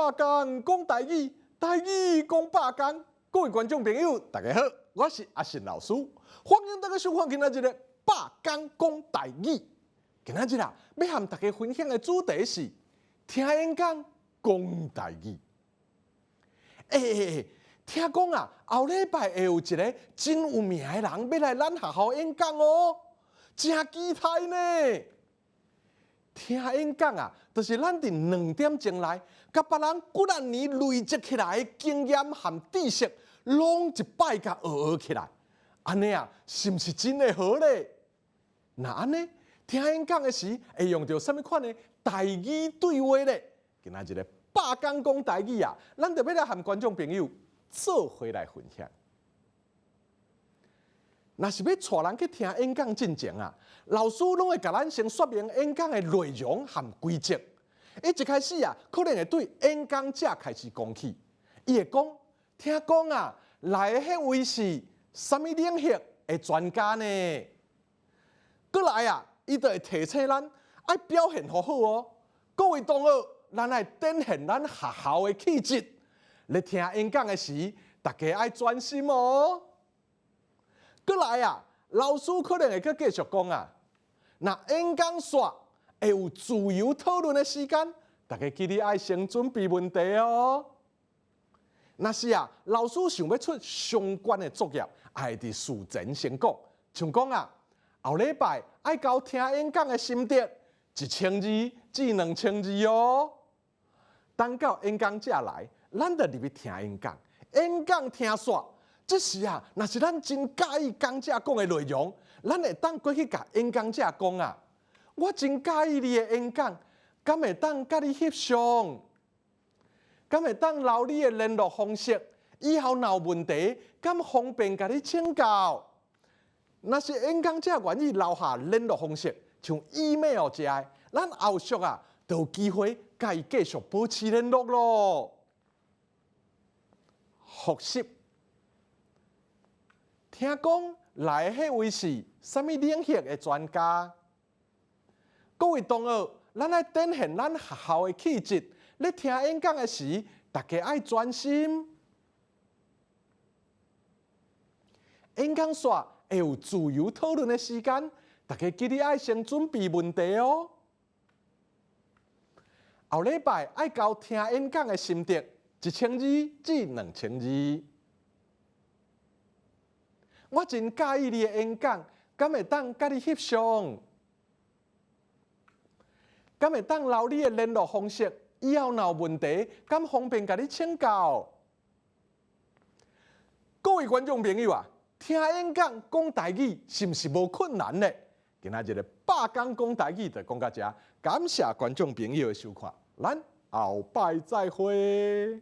百工講台語，台語講百工。各位觀眾朋友，大家好，我是阿信老師，歡迎大家收看今仔日的百工講台語。今仔日啊，欲和大家分享的主題是聽演講講台語。欸欸欸，聽講啊，後禮拜會有一个真有名的人欲來咱學校演講哦，誠期待呢。聽演講啊，就是咱佇2點鐘內，共別人幾若年累積起來的經驗和知識，攏一擺共學學起來。按呢啊，是毋是真的好咧？若按呢，聽演講的時會用著啥物款的台語對話咧？今仔日的百工講台語啊，咱就欲來和觀眾朋友做伙來分享。若是欲帶人去聽演講進前啊，老師攏會共咱先說明演講的內容和規則。伊一開始啊，可能會對演講者開始講起。伊會講：聽講啊，來的彼位是啥物領域的專家呢？閣來啊，伊就會提醒咱愛表現予好哦。各位同學，咱愛展現咱學校的氣質。咧聽演講的時，大家愛專心哦。閣來啊，老師可能會閣繼續講啊。若演講煞會有自由討論的時間，大家記得愛先準備問題哦。若是啊，老師想欲出相關的作業，愛佇事前先講，像講啊，後禮拜愛交聽演講的心得，1000字至2000字哦。等到演講者來，咱就入去聽演講，演講聽煞。這時啊，若是咱真佮意講者講的內容，咱會當過去共演講者講啊，我真佮意你的演講，敢會當佮你翕相？敢會當留你的聯絡方式？以後若有問題，敢方便共你請教？若是演講者願意留下聯絡方式，像 email 這的，咱後續啊，就有機會共伊繼續保持聯絡囉。複習。聽講來的彼位是啥物領域的專家？各位同學，咱愛展現咱學校的氣質。咧聽演講的時，大家愛專心。演講煞會有自由討論的時間，大家記得愛先準備問題哦。後禮拜愛交聽演講的心得，1000字至2000字。我真佮意你的演講，敢會當佮你翕相？敢會當留你的聯絡方式？以後若有問題，敢方便共你請教？各位觀眾朋友啊，聽演講講台語是毋是無困難呢？今仔日的百工講台語就講到遮，感謝觀眾朋友的收看，咱後擺再會。